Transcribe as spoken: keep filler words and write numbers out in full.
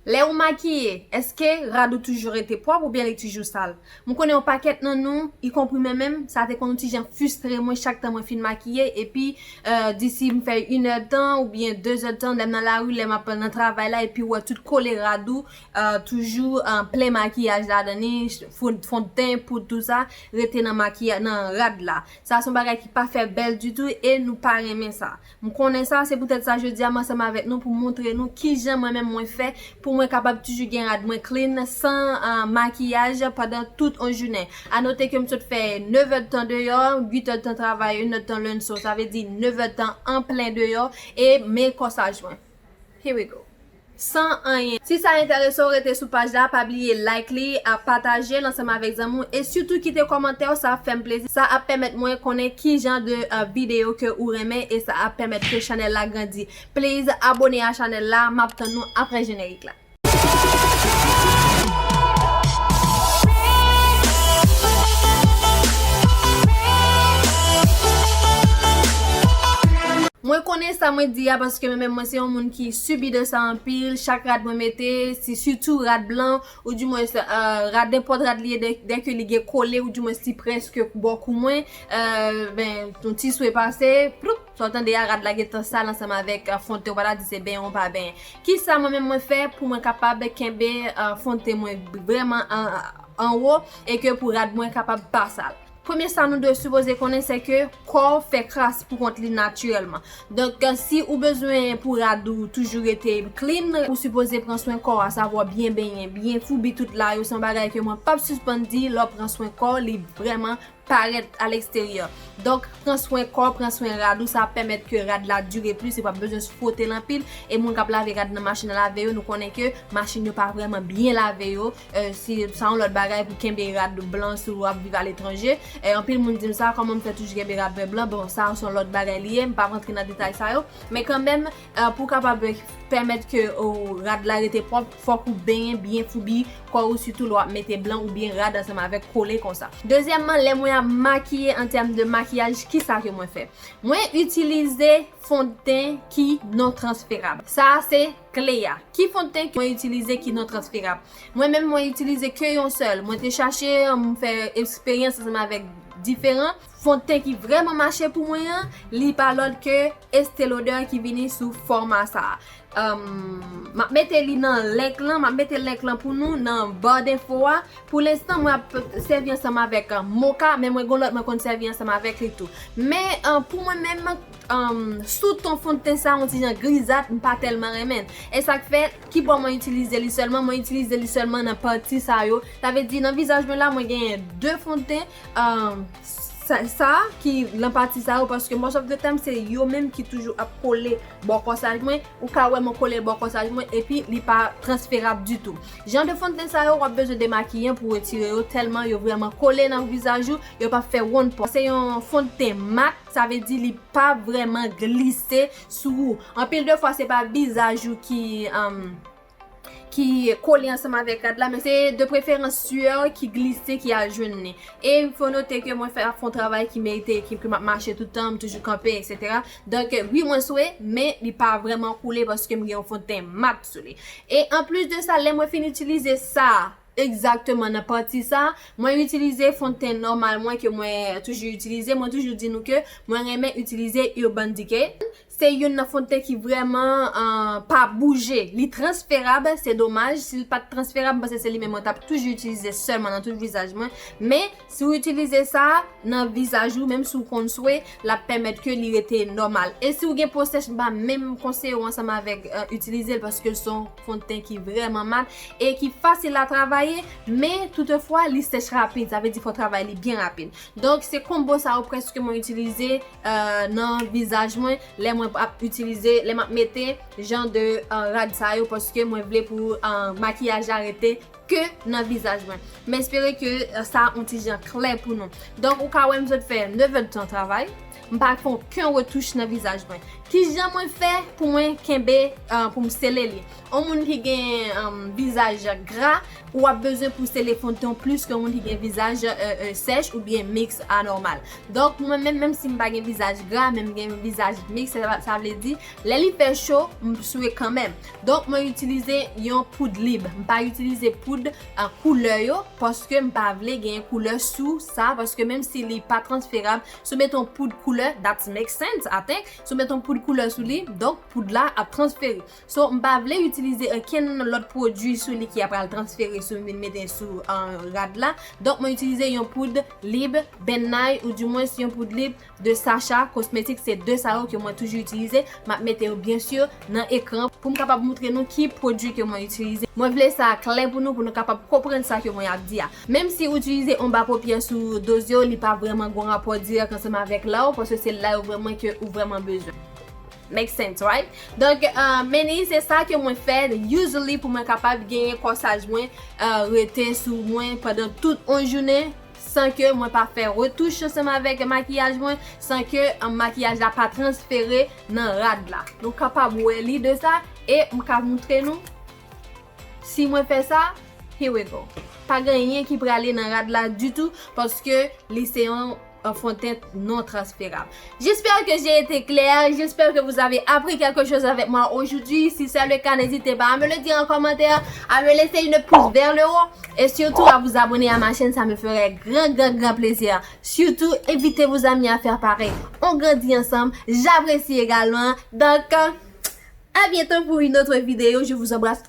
Lè ou makiye, èske rad ou toujou rete pwòp oubyen li toujou sal? M konnen yon pakèt nan nou, ikonpri mwen menm, sa te konn yon ti jan fristre mwen chak tan mwen fin makiye, epi, euh, disi m fè inèdtan oubyen dezèdtan, lè m nan lari, lè m ap nan travay la, epi ou wè tout kole rad ou, euh, toujou, euh, plen makiyaj ladan li, fon, fondten, poud, tou sa, rete nan makiya-, nan rad la. Sa se yon bagay ki pa fè bèl ditou e nou pa renmen sa. M konnen sa, se poutèt sa jodi a m ansanm avèk nou pou montre nou kijan mwen menm mwen fè pou mwen kapab toujou gen rad mwen clean san, ah, makiyaj pandan tout yon jounen. A note ke m sot fè nèf èdtan deyò, uit èdtan travay, inèdtan learn, so sa vle di nèf èdtan an plen deyò e men kòsaj mwen. Here we go. San anyen. Si sa enterese w, rete sou paj la, pa bliye like li, a pataje l ansanm avèk zanmi w e sitou kite kòmantè w, sa ap fè m plezi. Sa ap pèmèt mwen konnen ki jan de, euh, videyo ke ou renmen e sa ap pèmèt ke chanèl la grandi. Please abone a chanèl la, m ap tann nou apre jenerik la. Mwen konnen sa mwen di a paske mwen menm mwen se yon moun ki sibi de sa anpil. Chak rad mwen mete, si sitou rad blan, oudimwens, euh, rad, nenpòt rad li ye, dè, dèke li gen kole, oudimwens li prèske bò kou mwen, euh, ben, yon ti swe pase, ploup, sa w tande a, rad la gentan sal ansanm avèk, euh, fondten, ou pa ta di se benyen ou pa benyen. Kisa mwen menm mwen fè pou mwen kapab kenbe, euh, fondten mwen vrèman an, anwo e ke pou rad mwen kapab pa sal? Premye sa nou dwe sipoze konnen, se ke kò w fè kras pou kont li natirèlman. Donk, si ou bezwen pou rad ou toujou rete clean, ou sipoze pran swen kò w, asavwa byen benyen, byen foubi tout la yo. Se yon bagay ke mwen p ap sispann di, lè w pran swen kò w, li vrèman parèt a leksteryè. Donk, pran swen kò w, pran swen rad ou, sa ap pèmèt ke rad la dire plis, e w p ap bezwen fwote l anpil. E moun k ap lave rad nan machin nan lave yo, nou konnen ke machin yo pa vrèman byen lave yo. Euh, si, sa yon lòt bagay pou kenbe rad blan si w ap viv aletranje. Euh, anpil moun di m sa, kòman m fè toujou kenbe rad mwen blan? Bon, sa se yon lòt bagay li ye, m p ap rantre nan detay sa yo. Men kanmenm, euh, pou w kapab pèmèt ke, oh, rad la rete pwòp, fòk ou benyen byen foubi kò ou, sitou lè w ap mete blan oubyen rad ansanm avèk kole konsa. Dezyèmman, lè mwen ap makiye, an tèm de makiyaj, kisa ke mwen fè? Mwen itilize fondten ki non transferab. Sa a se kle a. Ki fondten ke mwen itilize ki non transferab? Mwen menm, mwen itilize ke yon sèl. Mwen te chache, m fè eksperyans ansanm avèk diferan. Fondten ki vrèman mache pou mwen an, li pa lòt ke Estée Lauder ki vini sou fòma sa a. Um, m ap mete li nan link lan, m ap mete link lan pou nou nan ba denfo a. Pou lenstan, mwen ap sèvi ansanm avèk, uh, Mocha, men mwen gon lòt mwen konn sèvi ansanm avèk li tou. Men, uh, pou mwen menm, um, sou ton fondten sa, yon ti jan grizat, m pa tèlman renmen l. E sa k fè, ki bò mwen itilize li sèlman? Mwen itilize li sèlman nan pati sa yo. Sa vle di, nan vizaj mwen la, mwen genyen de fondten, um, sa, sa ki nan pati sa yo, paske most of the time, se yo menm ki toujou ap kole bò kòsaj mwen. Ou ka wè mwen kole l bò kòsaj mwen, epi li pa transferab ditou. Jan de fondten sa yo, w ap bezwen demakiye pou retire yo, tèlman yo vrèman kole nan vizaj ou, yo p ap fè wonn pa w. Se yon fondten mat, sa vle di li pa vrèman glise sou ou. Anpil de fwa, se pa vizaj ou ki, um, ki kole ansanm avèk rad la, men se de preferans swè ki glise, ki al jwenn li. E fò note ke mwen fè, ap fè yon travay ki merite ekip, ke m ap mache tout tan, m toujou kanpe, et cetera. Donk, wi, mwen swe, men li pa vrèman koule paske m gen yon fondten mat sou li. E anplis de sa, lè mwen fin itilize sa, egzakteman nan pati sa, mwen itilize fondten nòmal mwen ke mwen toujou itilize. Mwen toujou di nou ke mwen renmen itilize Urban Decay. Se youn nan fondten ki vrèman, ah, pa bouje. Li transferab, se domaj. Si l pa t transferab, m panse se li menm mwen t ap toujou itilize sèlman nan tout vizaj mwen. Men, si w itilize sa nan vizaj ou, menm si w konn swe, l ap pèmèt ke li rete nòmal. E si w gen po sèch, m pa menm konseye w ansanm avèk, eh, itilize l paske l se yon fondten ki vrèman mat e ki fasil a travaye, men toutefwa, li sèch rapid. Sa vle di fò w travay li byen rapid. Donk, se konbo sa yo prèske mwen itilize, eh, nan vizaj mwen, lè mwen ap itilize, lè m ap mete jan de, eh, rad sa yo, paske mwen vle pou, eh, makiyaj la rete ke nan vizaj mwen. M espere ke, eh, sa yon ti jan klè pou nou. Donk, ou ka wè m sot fè nèf èdtan travay. M pa fè okenn retouch nan vizaj mwen. Kijan mwen fè pou mwen kenbe, uh, pou m sele li? Yon moun ki gen um, vizaj gra, ou ap bezwen pou sele fon de teint w plis ke yon moun ki gen vizaj uh, uh, sèch oubyen miks anòmal. Donk mwen menm, menm si m pa gen vizaj gra, men m gen vizaj miks, sa, sa vle di lè li fè cho, m swe kanmenm. Donk mwen itilize yon poud lib. M pa itilize poud uh, koulè yo, paske m pa vle gen koulè sou sa, paske menm si li pa transferab, si w mete yon poud koulè, that makes sense, I think. Si w mete yon poud koulè sou li, donk poud la ap transfere. So m pa vle itilize okenn lòt pwodui sou li ki ap al transfere si m vin mete sou uh, rad la. Donk mwen itilize yon poud lib Bennay, ou dimwens yon poud lib de Sacha Cosmetics. Se de sa yo ke mwen toujou itilize. M ap mete yo byen si nan ekran pou m kapab moutre nou ki pwodui ke mwen itilize. Mwen vle sa klè pou nou, pou nou kapab konprann sa ke mwen ap di a. Menm si w itilize anba popyè sou do zye w, li pa vrèman gon rapò dirèk ansanm avèk la w, paske se la yo vrèman ke ou vrèman bezwen. Make sense, right? Donk, uh, meni se sa ke mwen fè usually pou mwen kapab genyen kòsaj mwen uh, rete sou mwen pandan tout yon jounen san ke mwen pa fè retouch ansanm avèk makiyaj mwen, san ke um, makiyaj la pa transfere nan rad la. Nou kapab wè li de sa e m ka moutre nou si mwen fè sa. Here we go. Pa gen anyen ki prale nan rad la ditou paske li se yon un fond de teint non transférable. J'espère que j'ai été claire, j'espère que vous avez appris quelque chose avec moi aujourd'hui. Si c'est le cas, n'hésitez pas à me le dire en commentaire, à me laisser une pouce vers le haut et surtout à vous abonner à ma chaîne, ça me ferait grand, grand, grand plaisir. Surtout, invitez vos amis à faire pareil. On grandit ensemble, j'apprécie également. Donc, euh, à bientôt pour une autre vidéo. Je vous embrasse